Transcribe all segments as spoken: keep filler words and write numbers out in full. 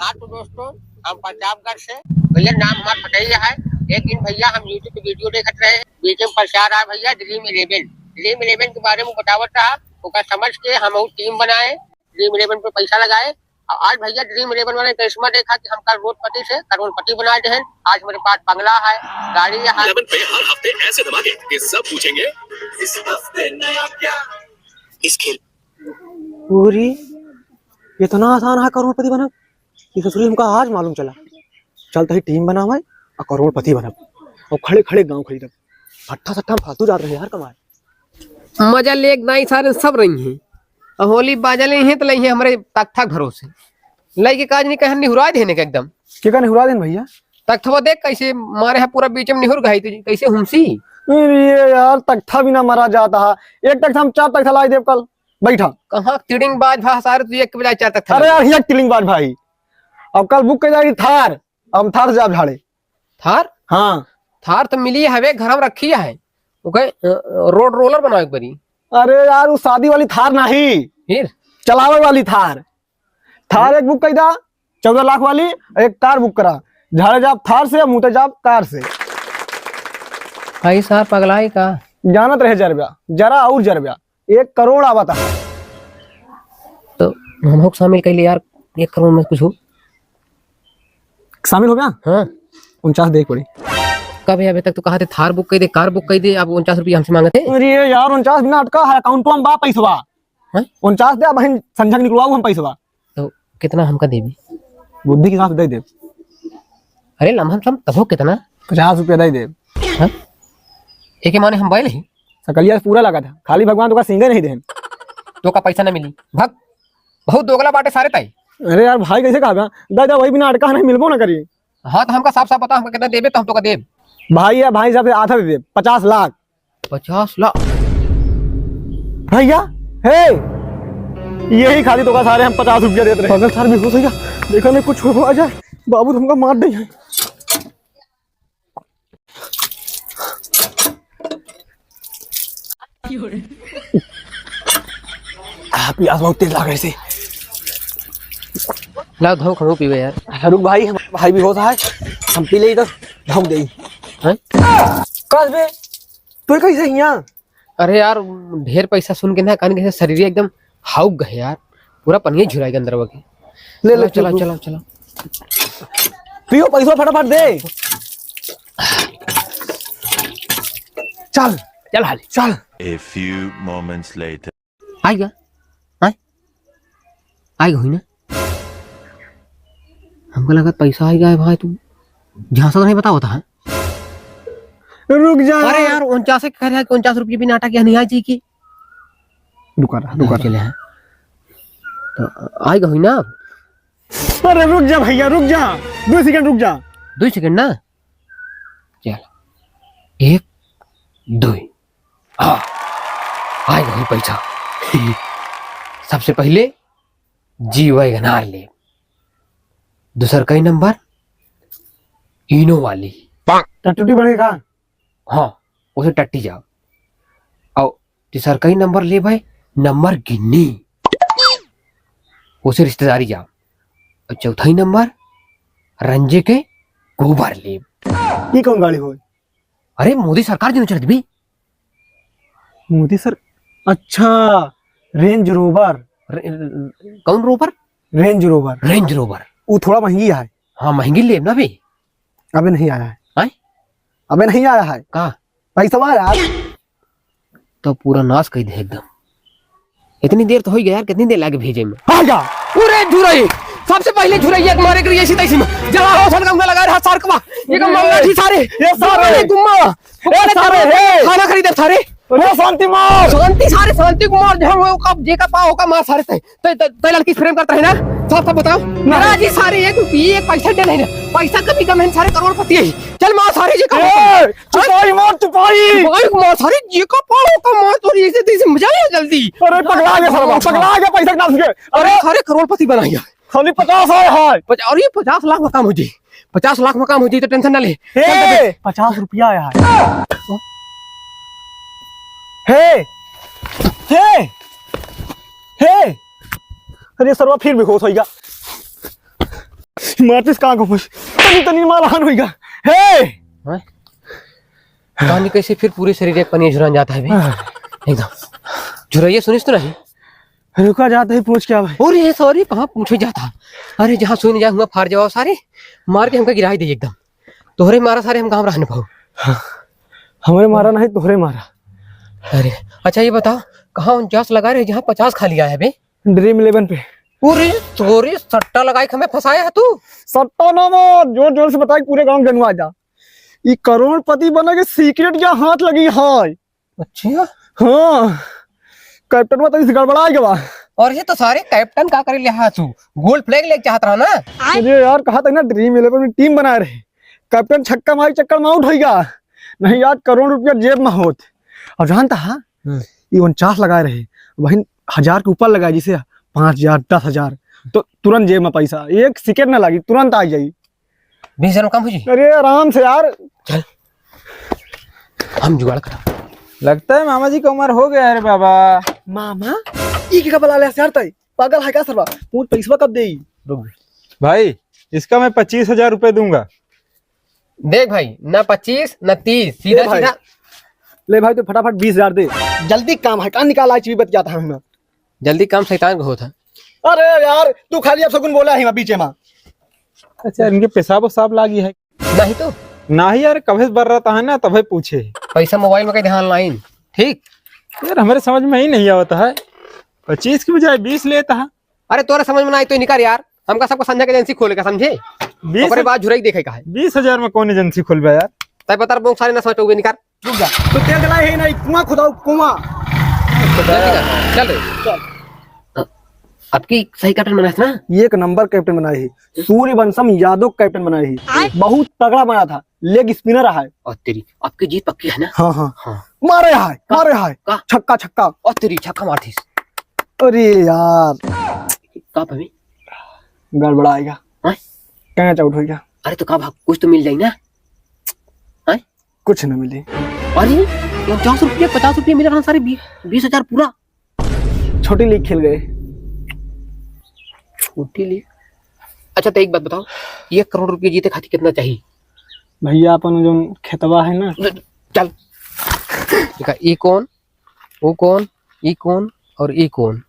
हाँ तो दोस्तों, हम प्रतापगढ़ से। भैया, नाम हमार पटेल है। एक दिन भैया, हम YouTube पे video देखत रहे, बीच में प्रचार आया भैया, Dream Eleven। Dream Eleven के बारे में बतावत रहा, ओका समझ के हम और team बनाए, Dream Eleven पे पैसा लगाए। और आज भैया, Dream Eleven वाले करिश्मा देखा कि हम करोड़पति से करोड़पति बना दे हैं। आज मेरे पास बंगला है, गाड़ी है। Eleven पे हर हफ्ते ऐसे धमाके कि सब पूछेंगे, इस हफ्ते नया क्या? इस खेल पूरी इतना आसान है करोड़पति बनब, कि ससुरी हमका आज मालूम चला। चलत ही team बनावे और करोड़पति बनब और खड़े खड़े गाँव खरीदब। भट्ठा सट्ठा में फालतू जात रहे यार कमाए। मजा लेक दाई सारे सब रही हैं। और होली बाजा ले हैं तो लई हैं हमरे तख्ता के भरोसे। लई के काज नहीं कहन निहुरा देने का एकदम। के का निहुरा देन भैया? तख्तवा देख कैसे मारे है पूरा बीच में निहुर गई तुझे, कैसे हुमसी? अरे यार तख्ता बिना मरा जाता है। एक तख्ता हम चार तख्ता लाई देब कल। बैठा। कहाँ तिड़िंग बाज भा सारे, तू एक के बजाय चार तख्ता अरे ला। यार, हिया तिड़िंग बाज भाई। अब कल book कर जाएगी थार, हम थार से जाब झाड़े। थार? हाँ। थार तो मिली हवे, घर में रखी है। ओके, अ, road roller बनावे के पड़ी। अरे यार, वो शादी वाली थार नहीं। फिर? चलावे वाली थार। थार एक book कर दा, चौदह लाख वाली, एक कार book करा। झाड़े जाब थार से, मूते जाब कार से। भाई साहब, पगला है का? जानत रहे जरब्या, जरा और जरब्या। एक करोड़ आवत है। तो हमहू के शामिल कैले यार, एक करोड़ में कुछ हो। शामिल हो गया? हाँ। उनचास दे पड़ी। कब है? अबे तक तो कहा थे थार book कर दे, कार book कर दे, अब उनचास रुपया हमसे मांगत है। अरे यार, उनचास बिना अटका है, account में बा पैसवा। हैं? उनचास दे, अब हम संझा के निकलवाऊ हम पैसवा। तो कितना हमका देबी? बुद्धि के हिसाब से दे देब। अरे लमहम सम तबो कितना? पचास रुपया दे देब। हाँ? एके माने हम बैल ही? सकलिया से पूरा लगा था, खाली भगवान तोका सींगे नहीं देन। तोका पैसा ना मिली, भाग। बहुत दोगला बाटे सारे ताई। अरे यार भाई, कैसे कहा बा? दादा, वही बिना अटका नहीं मिलबो ना करी। हाँ, तो हमका साफ साफ बता, हमका कितना देबे तो हम तोका देब। भाई या भाई साहब से आधा दे देब, पचास लाख। पचास लाख? भैया, हे, यही खाली तोका सारे हम पचास रुपया देत रहे। पागल सार बेहोश हो गया, देखा नहीं कुछ हो, हो आ जाए, बाबू तुमका मार दे। आ, प्यास बहुत तेज लाग रही से। ला, धोख हमहू पीबे यार। अरे रुक भाई, हम भाई भी होता है, हम पी ले इधर, धोख दे। हैं? कस बे, तू कैसे हिया? अरे यार, ढेर पैसा सुन के ना कान के शरीर एकदम हाउक गए यार, पूरा पनिया झुराई के अंदर वगे। ले, ले, चला, चला, चला, चला। पियो, पैसा फटाफट दे। चल, चल हाली, चल। A few moments later. आइगा, आय, आइगा हुई ना। हमका लगा पैसा आइगा है भाई, तू झांसा तो नहीं बतावत है। रुक जा। अरे यार, उनचास के कह रहा है कि उनचास रुपये बिना आटा के नहीं आ जाई की। रुका रहा, रुका हाँ, रहा। चले हैं। तो आइगा हुई ना। अरे रुक जा भैया, रुक जा, दो second रुक जा। दो second ना, चल, एक, दो, हाँ, आइगा हुई पैसा। सबसे पहले जी वैगनार ले, दूसर कई नंबर इनोवा ले। टट्टी बने का? हाँ, उसे टट्टी जाओ। और तीसर कई नंबर ले भाई, नंबर गिन्नी, उसे रिश्तेदारी जाओ। और चौथा ही नंबर रंजे के गोबर ले। ये कौन गाड़ी होय? अरे मोदी सरकार जी ने चल दी। मोदी सर, अच्छा, Range Rover। रे-, कौन Rover? Range Rover। Range Rover। वो थोड़ा महंगी है। हाँ, महंगी लेब ना बे। अबे नहीं आया है। आय? अबे नहीं आया है। का? पैसा यार। तो पूरा नाश कर दे एकदम। इतनी देर तो हो गया यार, कितनी देर लागे भेजे में? आ जा। पूरे झुरई, सबसे पहले झुरैया के मारे के लिए ऐसी तैसी में जला हो सन गंगा लगा रहा सार कबा। ये का मामला थी सारे। ये सारे। अरे गुम्मा। ए, सारे, हे। खाना खरीदे सारे। अरे, शांति मार। शांति सारे, शांति को मार, जहाँ वो का, जे का पाओ का मार सारे तय। तय, तय, तय लड़की से प्रेम करता है ना? साफ साफ बताओ। ना। मेरा जी सारे एक रुपये, एक पैसा दे नहीं ना। पैसा कभी कम है, सारे करोड़पति है। चल मार सारे जी का। ए, चुपाई मार, चुपाई। चुपाई को मार सारे जी का पाओ का मार, तो ऐसे तैसे मजा ले जल्दी। अरे, पगला गया साला, पगला गया पैसा के नाम से। अरे, सारे करोड़पति बनाइए। खाली पचास आए हैं। पच-, अरे, पचास लाख में काम हो जाए। पचास लाख में काम हो जाए तो tension ना ले। हे! चल, चल, चल। पचास रुपया आया है। हे! हे! हे! अरे सरवा फिर बेहोश होइगा। माचिस कहाँ घुमस? तनी, तनी मालहान होइगा। हे! हैं? कहानी कैसे फिर पूरे शरीर एक पनिया झुरान जाता है बे? हाँ। एकदम। झुरैया सुनिस तो नहीं? रुका जाते ही पूछ क्या भाई? अरे sorry, कहाँ पूछे जाता? अरे जहाँ सुन जाए हुआ फाड़ जाओ सारे, मार के हमका गिराई दे एकदम। तोहरे मारा सारे हम गाँव रह न पाओ। हाँ। हमरे मारा नहीं, तोहरे मारा। अरे अच्छा ये बताओ, कहाँ उनचास लगा रहे जहाँ पचास खाली आया है बे? Dream Eleven पे। अरे sorry, सट्टा लगाई के हमें फंसाया है तू। सट्टा ना मार, जोर जोर से बताई, पूरे गाँव गनवा जा। ई करोड़पति बने के secret या हाथ लगी है। अच्छा। हाँ, कैप्टनवा तो इस गड़बड़ा गवा। और ये तो सारे कैप्टन का करे लिया तू? Gold flag लेके चाहत रहा ना? अरे यार, कहा था ना Dream Eleven में team बनाए रहे, कैप्टन छक्का मारी चक्कर में out होइगा। नहीं यार, करोड़ रुपया जेब में होत। और जानता है, हम्म। ये उनचास लगाए रहे, वही हजार के ऊपर लगाए, जैसे पाँच हजार, दस हजार, तो तुरंत जेब में पैसा, एक second ना लगी, तुरंत आ जाई। बीस हजार में काम हो जी? अरे आराम से यार। चल, हम जुगाड़ करा। लगता है मामा जी का उम्र हो गया है रे बाबा। मामा, ई के का बला ले यार तई? पागल है का सरवा? पूछ पैसवा कब देई? रुक बे। भाई, इसका मैं पच्चीस हजार रुपए दूंगा। देख भाई, ना पच्चीस, ना तीस, सीधा ले भाई। सीधा। ले भाई, तू फटाफट बीस हजार दे। जल्दी काम है, का निकाल, आज भी बतियाता है मैं। जल्दी काम शैतान को होता। अरे यार, तू खाली अपशगुन बोला है बीचे में। अच्छा, इनके पेशाब उसाब लागी है? नहीं तो। नहीं यार, कभी बर रहता है ना, तभी पूछे। पैसा मोबाइल में कहीं ध्यान लाइन, ठीक? यार, हमारे समझ में ही नहीं आवता है। पच्चीस की बजाय बीस लेता है। अरे, तोरे समझ में ना आई तो निकार यार, हमका सबको संझा के एजेंसी खोले का, समझे? बीस ओकरे बाद झुरई देखे का है। बीस हजार में कौन एजेंसी खोलबे यार? तय पता बोंग सारे ना सोचोगे निकार। रुक जा, तो तेल डलाए है ना, कुआं खुदाओ, कुआं। जल्दी कर, चल रे। चल। अ, अब की सही कैप्टन बनाए ना? एक नंबर कैप्टन बनाए है। सूर्यवंशम यादव कैप्टन बनाए है। आय। बहुत तगड़ा बना था, leg spinner है। और तेरी, अब की जीत पक्की है ना? हाँ, हाँ। हाँ। मारे है, का? मारे है। का? छक्का, छक्का। और तेरी, छक्का मार थी। अरे यार। का भाभी? गड़बड़ाएगा। हाँ? Catch out हो गया। अरे तो का भाग, कुछ तो मिल जाए ना? हाँ? कुछ ना मिले। अरे, पचास रुपये, पचास रुपये मिला ना सारे, बी-, बीस हजार पूरा। छोटी लीग खेल गए। छोटी लीग? अच्छा, तो एक बात बताओ, एक करोड़ रुपये जीते खातिर कितना चाहिए? भैया, अपन जो खेतवा है ना। चल। देखा, ई कौन, वो कौन, ई कौन और ई कौन?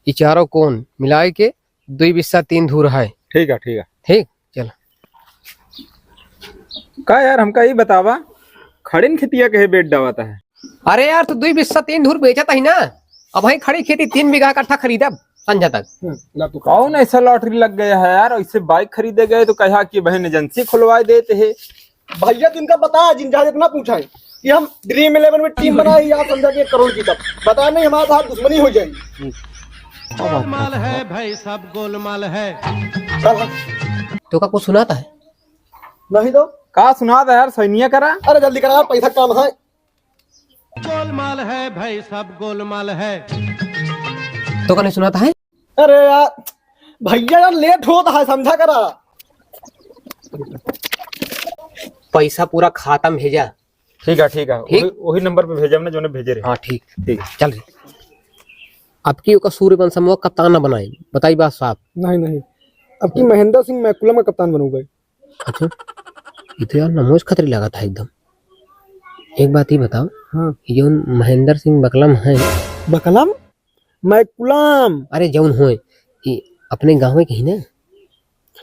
ई चारों कौन मिलाए के दुई बिस्सा तीन धूर है। ठीक है, ठीक है। ठीक, चल। का यार, हमका ई बतावा, खड़िन खेतिया कहे बेच डावत है? अरे यार, तू दुई बिस्सा तीन धूर बेचत ही ना, अब वही खड़ी खेती तीन बीघा इकट्ठा खरीदब संझा तक। हम्म, ला तू कौन ऐसा lottery लग गया है यार, ऐसे bike खरीदे गए तो कहा कि बहन एजेंसी खुलवा देते हैं। भैया, तू इनका बता, जिन जहाँ जितना पूछा है कि हम Dream Eleven में team बनाए, यहाँ समझा कि एक करोड़ जीतब। बता नहीं, हमारे साथ दुश्मनी हो जाएगी। गोलमाल है भाई, सब गोलमाल है। चल, हाँ। तो का कुछ सुनाता है? नहीं तो। का सुनाता है यार, सैनिया करा? अरे जल्दी करा यार, पैसा काम है। गोलमाल है भाई, सब गोलमाल है। तो का नहीं सुनाता है? अरे यार, भैया यार, late होता है, समझा करा। पैसा पूरा खाता में भेजा। ठीक है, ठीक है। ठीक? वही, वही number पे भेजब ना, जोने भेजे रहे। हाँ, ठीक। ठीक। चल रे। अब की ओका सूर्यवंशम कप्तान ना बनाए, बताई बात साफ। नहीं, नहीं, अब की महेंद्र सिंह मैकुलम का कप्तान बनूंगा। अच्छा, ये तो यार नमोज खत्री लगा था एकदम। एक बात ही बताओ, हाँ। ये जौन महेंद्र सिंह बकलम है, बकलम? मैकुलम। अरे जौन होए, ये अपने गाँव के ही ना?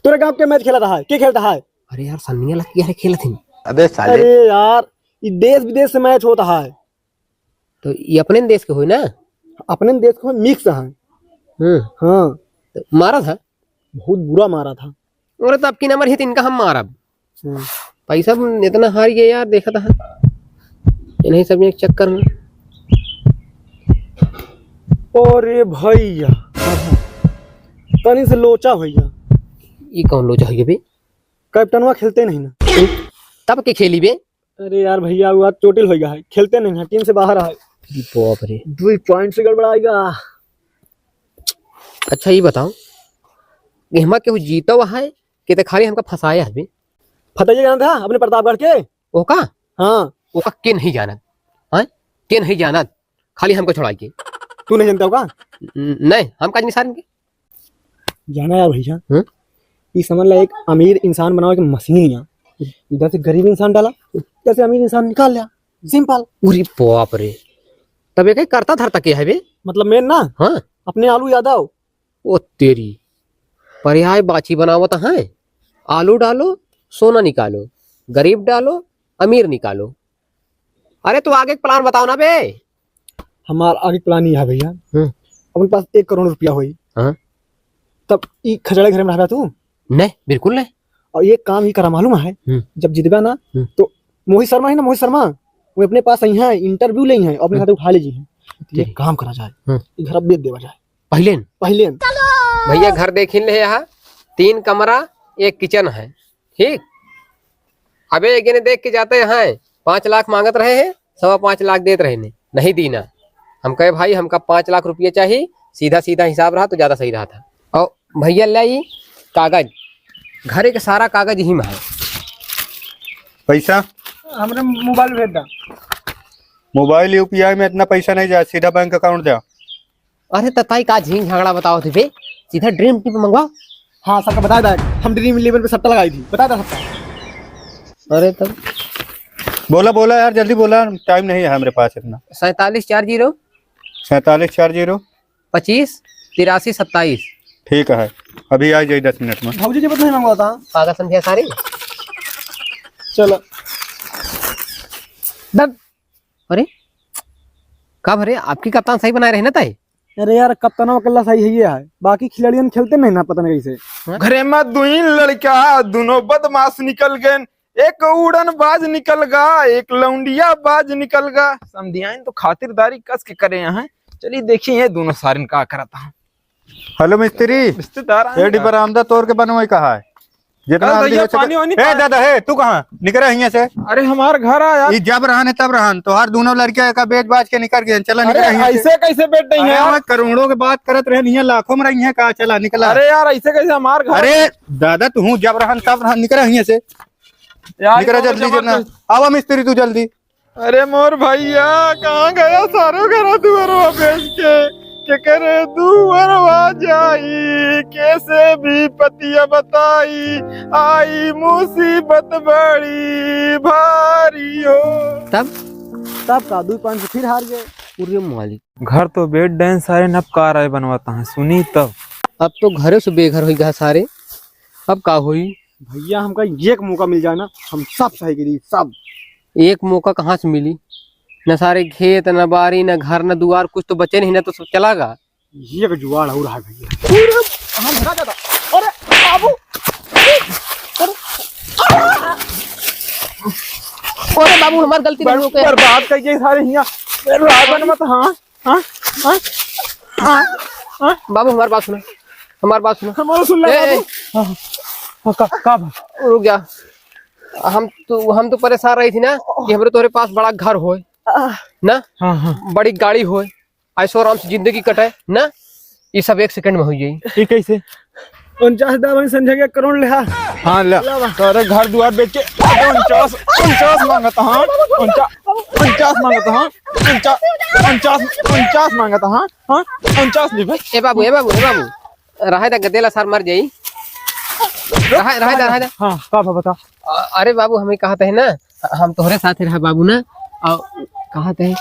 तोरे गाँव के match खेलत है, के खेलत है? अरे यार, सन्निया लग यार खेलत ही। अबे साले। अरे यार, ये देश विदेश से match होता है। तो ये अपने देश के होए ना? अपने देश के होए, mix है। हम्म। हाँ। तो मारा था? बहुत बुरा मारा था। अरे तो अब की number है तो इनका हम मारब। हम्म। पैसा इतना हार गया यार, देखा था। इन्हीं सब एक चक्कर में। अरे भैया, तनी से लोचा भैया। ई कौन लोचा हो गया बे? कैप्टनवा खेलते नहीं ना। तब के खेली बे? अरे यार भैया, वो आज चोटिल हो गया है, खेलते नहीं ना, team से बाहर है। अरे बाप रे। दो point से गड़बड़ाएगा। अच्छा ये बताओ, एहमा केहू जीता हुआ है कि ते खाली हमका फंसाया है बे? फंसाइए जानत है अपने प्रतापगढ़ के? ओका? हाँ। ओका के नहीं जानत? हाँ? के नहीं जानत? खाली हमको छोड़ाई के। तू नहीं जानता होगा? न-, नहीं, हम काज नहीं सारन के। जाना यार भैया। हम्म? ई समझ ला, एक अमीर इंसान बनावे के मशीन है। इधर से गरीब इंसान डाला, इधर से अमीर इंसान निकाल लिया। Simple। उरी बाप रे, तब एक करता धरता के है बे? मतलब main ना? हाँ। अपने आलू यादव। ओ तेरी, पर्यायवाची बनावत है। आलू डालो, सोना निकालो, गरीब डालो, अमीर निकालो। अरे, तू आगे के plan बताओ ना बे। हमार आगे के plan ई है भैया, हम्म। अपने पास एक करोड़ रुपया होई, हाँ। तब ई खचड़े घर में रहबा तू? नहीं, बिल्कुल नहीं। और ये काम ही करा मालूम है, हम्म। जब जीतबा ना, हम्म। तो मोहित शर्मा है ना, मोहित शर्मा, वो अपने पास आई हैं, interview ले हैं, अपने हम्म। साथ उठा लीजिए। तो ये ठीक। काम करा जाए, हम्म। ये घर बेच देवा जाए। पहले न? पहले न। भैया, घर देखिन ले यहाँ, तीन कमरा, एक kitchen है, ठीक। अबे एक जने देख के जाते हैं, पाँच लाख मांगत रहे हैं, सवा पाँच लाख देत रहे ने, नहीं दीना। हम कहे, "भाई, हमका पाँच लाख रुपया चाहिए, सीधा सीधा हिसाब रहा तो ज्यादा सही रहा था।" और भैया ले आई कागज, घरे के सारा कागज यही में है। पैसा? हमरे mobile भेज दा। Mobile U P I में इतना पैसा नहीं जाए, सीधा bank account दे। अरे त ताई का झींग झगड़ा बताओ थे बे, सीधा Dream Team पे मंगवा। हाँ, सबका बता दा, हम Dream Eleven पे सट्टा लगाई थी, बता दा सबका। अरे तब बोला, बोला यार, जल्दी बोला, time नहीं है हमरे पास इतना। सैंतालीस चार जीरो। सैंतालीस चार जीरो। पच्चीस तिरासी सत्ताईस। ठीक है, अभी आ जाई दस minute में। भौजी जी, बता नहीं मंगवाता। पागल समझे सारे। चलो। Done। अरे, का भरे, आपकी कप्तान सही बनाए रहे ना ताई? अरे यार, कप्तानवा कल्ला सही है, ये है, बाकी खिलाड़ियन खेलते नहीं ना, पता नहीं कैसे। घरे में दुई लड़का, दोनों बदमाश निकल गए, एक उड़न बाज निकल गा, एक लौंडिया बाज निकल गा। समधियाइन तो खातिरदारी कस के करे हैं। चलिए देखिए ये दोनों सारिन का करत हैं। Hello मिस्त्री, रिश्तेदार आए ए डी हैं। बरामदा तोड़ के बनवाई कहा है? जितना कल जल्दी भैया हो सके। पानी वानी ए पा- दादा, हे, तू कहाँ? निकरा हियाँ से। अरे, हमार घर आया। ई जब रहन है, तब रहन। तोहार दोनों लड़कियाँ एका बेच बाच के निकर गए। चला, अरे, निकरा हियाँ से। ऐसे कैसे बेच रही हैं अरे, यार? ओए, करोड़ों के बात करत रहे, हियाँ लाखों में रही हैं का? चला, निकला। अरे यार, ऐसे कैसे हमार घर? अरे दादा, तू हूँ जब रहन, तब रहन, निकरा हियाँ से। यार, निकरा कौन जल्दी, जबरदस्त। जब ना। आवा मिस्त्री, तू जल्दी। अरे मोर भैया, कहाँ गया सारो घरा दुआरवा बेच के? केकरे दुआरवा जाई, कैसे विपतिया बताई, आई मुसीबत बड़ी भारी हो। तब? तब का, दुई पाँच से फिर हार गए। पूरे मालिक। घर तो बेच डैन सारे, न अब का राय बनवाता है, सुनी तब। अब तो घरे से बेघर होई गा सारे, अब का होई? भैया, हमका एक मौका मिल जाए ना, हम सब सही करी, सब। एक मौका कहाँ से मिली? न सारे खेत, न बारी, न घर, न दुआर, कुछ तो बचे नहीं, ना तो सब चला गा। एक जुगाड़ और है भैया। पूरा हम भगा देता। अरे बाबू, अरे, अरे बाबू, हमार गलती नहीं बर-, हो गया। बर्बाद कर गए सारे हियाँ। राय बन मत, हाँ। हाँ? हाँ? हाँ? हाँ? बाबू, हमार बात सुना, हमार बात सुना। हमारा सुन ले ए, बाबू। ए। हाँ, हाँ, का, का बात? रुक जा। हम तो, हम तो परेशान रही थी ना कि हमरे तोहरे पास बड़ा घर होए, ना? हाँ, हाँ। बड़ी गाड़ी होए, ऐशो आराम से जिंदगी कटे, ना? ये सब एक second में हो जाई। ये कैसे? उनचास दावन संझा के करोड़ लेहा। हाँ, ले। लावा। तोरे घर दुआर बेच के उनचास, उनचास मांगत हाँ। उनचा-, उनचास मांगत हाँ। उनचा-, उनचास, उनचास मांगत हाँ। हाँ, उनचास लेबे। ए बाबू, ए बाबू, ए बाबू। रहे दा गदेला सार मर जाई। रहे, रहे दा, रहे दा। हाँ, का बा बता। अ-, अरे बाबू, हमें कहत है ना, हम तोहरे साथे रहा बाबू ना, और कहत है,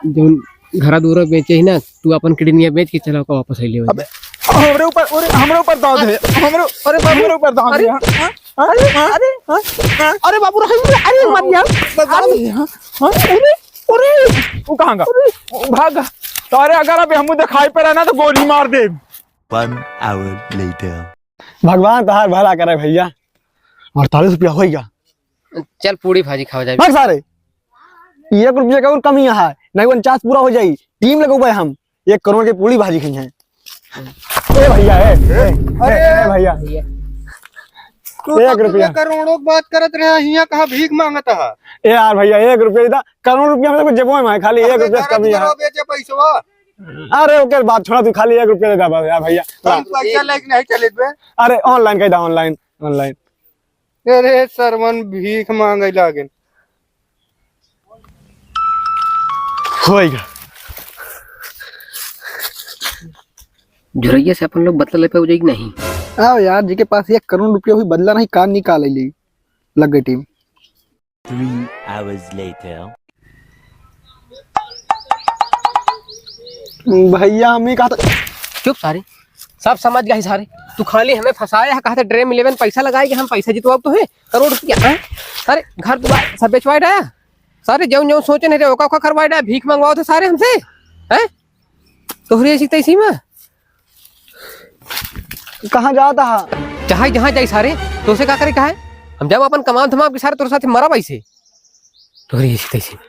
जौन घरा दूरा बेचे ही ना, तू अपन किडनिया बेच के चला ओका वापस आई लेवे। अबे, हमरे ऊपर, अरे, हमरे ऊपर दाद है, हमरे, अरे बाबू, हमरे ऊपर दाद अरे, है, हाँ? हाँ? अरे, हाँ? अरे, हाँ? अरे बाबू, रहम, अरे, मत यार। दाद है, हाँ? हाँ? अरे, अरे, वो कहाँ गा? अरे। वो भाग गा। तो अरे, अगर अबे हमू दिखाई पड़ा ना, तो गोली मार दे। One hour later। भगवान तोहार भला करे भैया, अड़तालीस रुपया होई गा। चल पूड़ी भाजी खावा जाए। भाग सारे, एक रुपया का और कमी है, नहीं उनचास पूरा हो जाई। Team लगौबे हम, एक करोड़ के पूड़ी भाजी खाई हैं। ए भैया, ए, ए, अरे ए, ए भैया। भैया। तू तो एक रुपया। करोड़ों की बात करत रहे, हियां कहाँ भीख मांगत है? ए यार भैया, एक रुपया इधर, करोड़ रुपया हम लोग जेबो में है, खाली एक रुपया से कमी है। बेचे पैसवा। अरे ओके, बात छोड़ा, तू खाली एक रुपया दे दे बस यार भैया। हम पैसा लेके नहीं चले बे। अरे online कह दा, online, online। अरे सरवन भीख मांगे लागेन। होइगा। झुरैया से अपन लोग बदला ले पावे जाई कि नहीं? आओ यार, जेके पास एक करोड़ रुपया हुई, बदला नहीं, कान निकाल ली, लग गई टीम। Three hours later. भैया, हम ही कहा था। चुप सारे, सब समझ गए सारे। तू खाली हमें फंसाया है, कहा था ड्रीम इलेवन पैसा लगाएगा, हम पैसा जितवाब तो है, करोड़ रुपया, हैं? सारे घर दुआर सब बेचवाए डाया, सारे जौन जौन सोचे नहीं रहे, ओका ओका करवाए डाया, भीख मंगवाओ थे सारे हमसे, हैं? तोहरी ऐसी तैसी में। कहाँ जाता है? चाहे जहाँ जाई सारे, तो उसे का करे, कहा है? हम जाओ अपन कमाल धमाल के सारे, तोरे साथ मरा वैसे। तोहरी ऐसी तैसी में।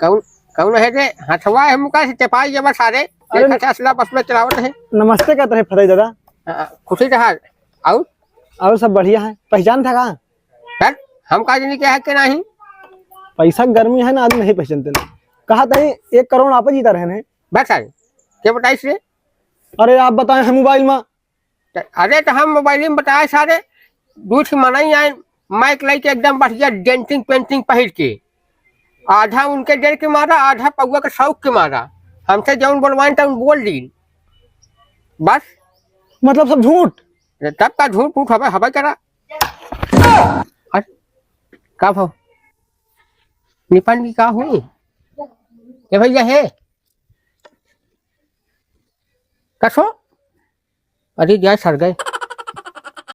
कौन, कौन है रे? हथवा है मुका से चपाई जब सारे। अरे एक हथवा असला बस में चलावत है। नमस्ते कहते हैं फतई दादा। हाँ, खुशी रहा। और? और सब बढ़िया है। पहचान था का? सर, हम का जानी क्या है कि नहीं? पैसा गर्मी है ना, आदमी नहीं पहचानते ना। कहा था एक करोड़ आप जीता रहे हैं। बस सारे, क्या बताइस रे? अरे आप बताएं, हम मोबाइल में। त-, अरे तो हम मोबाइल में बताए सारे, दू ठे मनई आए, माइक लेके एकदम बढ़िया डेंटिंग पेंटिंग पहिर के, आधा उनके डर के मारा, आधा पौआ के शौक के मारा, हमसे जौन बोलवाइन तौन बोल दीन। बस। मतलब सब झूठ? अरे तब का झूठ फूठ हवे, हवे करा। अरे, का भाव? निपन की का हुई? ए भैया हे? कसो? अरे जाए सर गए।